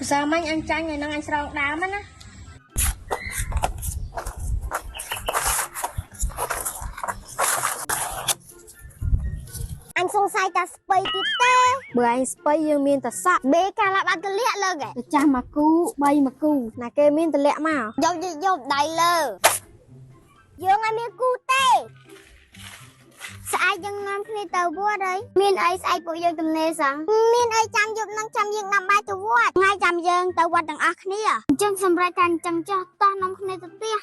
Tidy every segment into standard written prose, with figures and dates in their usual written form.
ម្សិលមិញអញចាញ់ថ្ងៃហ្នឹងអញស្រងដើមហ្នឹងណា អញសង្ស័យតាស្ពៃទៀតទេ បើឯងស្ពៃយើងមានតែសក់ បេកាឡាបានទលាក់លើក ទៅចាស់មកគូបីមកគូណាគេមានតម្លាក់មក យកយកយកដៃលើយើងអត់មានគូទេស្អែកយើងនាំគ្នាទៅវត្តហើយមានអីស្អែកពួកយើងទំនេរសោះមានអីចាំយប់នឹងចាំយើងនាំបាយទៅវត្តថ្ងៃចាំយើងទៅវត្តទាំងអស់គ្នាអញ្ចឹងសម្រាប់តែអញ្ចឹងចុះតោះនាំគ្នាទៅផ្ទះ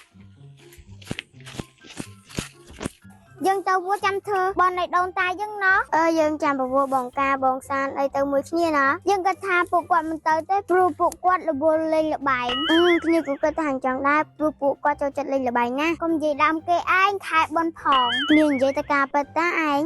យើងទៅវត្តចាំធ្វើបននៃដូនតាយើងណោះអឺយើងចាំពពោះបងកាបងសានអីទៅមួយគ្នាណាយើងគិតថាពួកគាត់មិនទៅទេព្រោះពួកគាត់រវល់លេងល្បែងអឺគ្នាក៏គិតថាអញ្ចឹងដែរព្រោះពួកគាត់ចូលចិត្តលេងល្បែងណាកុំនិយាយដើមគេឯងខែបនផងគ្នានិយាយទៅការពិតតាឯង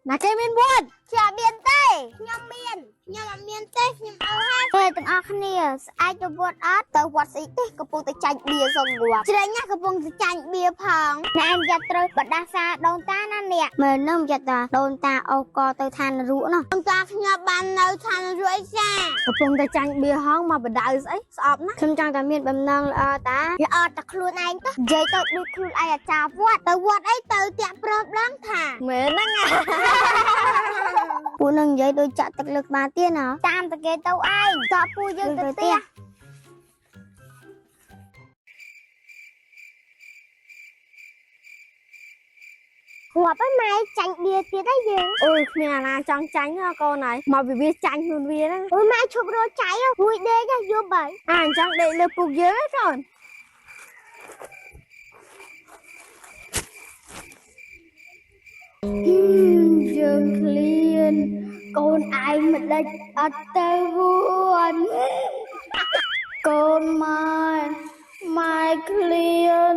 ណាគេមានវត្ត ខ្ញុំអត់មានទេខ្ញុំមានខ្ញុំអត់មានទេខ្ញុំអើហើយពេលទាំងអស់គ្នាស្អែកទៅវត្តអត់ទៅវត្តស្អីទេកំពុងតែចាញ់បៀសងងាប់ជ្រែងណាស់កំពុងតែចាញ់បៀផងណែឯងយ៉ាត់ត្រូវបដាសាដូនតាណាអ្នកមើលនឹងយ៉ាត់តាដូនតាអូកទៅឋាននរកនោះដូនតាខ្ញុំបាននៅឋាននរកអីចា កំពុងតែចាញ់បៀហងមកបដៅស្អីស្អប់ណាស់ ខ្ញុំចង់តែមានបំណងល្អតាល្អតែខ្លួនឯងទៅនិយាយទៅដូចខ្លួនឯងអាចារ្យវត្តទៅវត្តអីទៅតាក់ប្រុសដងថា មែនហ្នឹង ពួកនឹងនិយាយដូចចាក់ទឹកលើក្បាលទៀតណាតាមតែគេទៅឯងតពូយើងទៅផ្ទះងាប់ហើយម៉ែចាញ់បៀទៀតហើយយើង អូយគ្មានអាណាចង់ចាញ់ទេកូនហើយមកពីវាចាញ់ខ្លួនវាហ្នឹង អូយម៉ែឈប់រកចៃមួយដេកយប់ហើយ អាអញ្ចឹងដេកលើពុកយើងហ៎កូន យើងឃ្លានកូនឯងមិនដេចអត់ទៅវត្តកូនម៉ែម៉ែឃ្លាន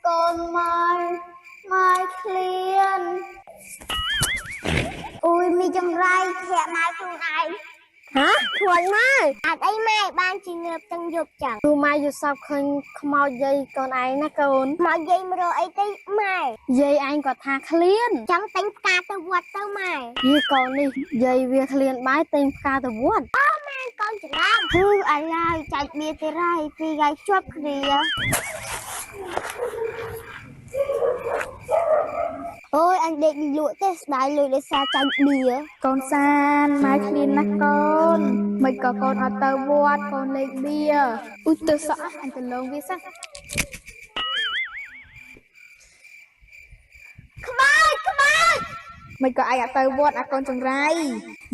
កូនម៉ែម៉ែឃ្លានអូយមានចង្រៃធាក់ម៉ែខ្លួនឯង ហ៎ខ្លាចម៉ែ អត់អីម៉ែបានជាងើបទាំងយប់ចឹង គូម៉ែយល់សពឃើញខ្មោចយាយកូនឯងណាកូន មកយាយមករកអីទេម៉ែ យាយឯងគាត់ថាឃ្លាន ចង់ទិញផ្កាទៅវត្តទៅម៉ែ យាយកូននេះយាយវាឃ្លានបាយទិញផ្កាទៅវត្ត កូនច្រឡំហឺអាឡាយចាច់បៀទៀតហើយពីរថ្ងៃជាប់គ្នាអូយអញដេកមិនលក់ទេស្ដាយលុយដោយសារចាញ់បៀ កូនសានម៉ែឃ្លានណាស់កូនមិនក៏កូនអត់ទៅវត្តកូនលេងបៀអ៊ុយទៅសក់អញទៅលងវាសិន ខ្មោចខ្មោច មិនក៏ឯងអត់ទៅវត្តអាកូនចង្រៃ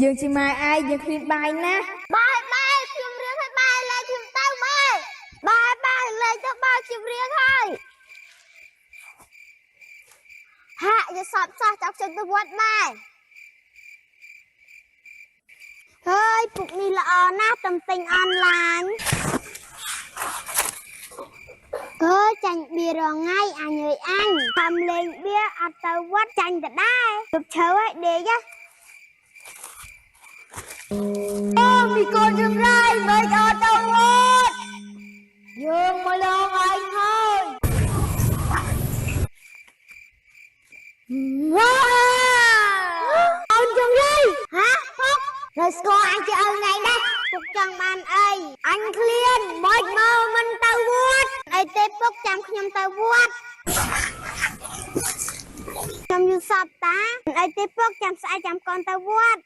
យើងជាម៉ែឯងយើងឃ្លានបាយណាស់ បាយបាយខ្ញុំរៀងហើយបាយលែងខ្ញុំទៅបាយបាយបាយលែងទៅបាយខ្ញុំរៀងហើយហាក់យសពសោះចាប់ខ្ញុំទៅវត្តបាយហើយពុកនេះល្អណាស់តំទិញអនឡាញអើយចាញ់បៀរងថ្ងៃអញអើយអញខំលេងបៀអត់ទៅវត្តចាញ់ដដែលជប់ឈើហើយដេកហ៎អូមីកូនជម្រៃមិនអត់ទៅវត្តយើងមកលងឯងហើយវ៉ាអូនជម្រៃហ៎ពុកនៅស្គាល់អញជាឪថ្ងៃដែរពុកចង់បានអីអញឃ្លានមិនមកមិនទៅវត្តអីទេពុកចាំខ្ញុំទៅវត្តខ្ញុំយល់សពតាអីទេពុកចាំស្អែកចាំកូនទៅវត្ត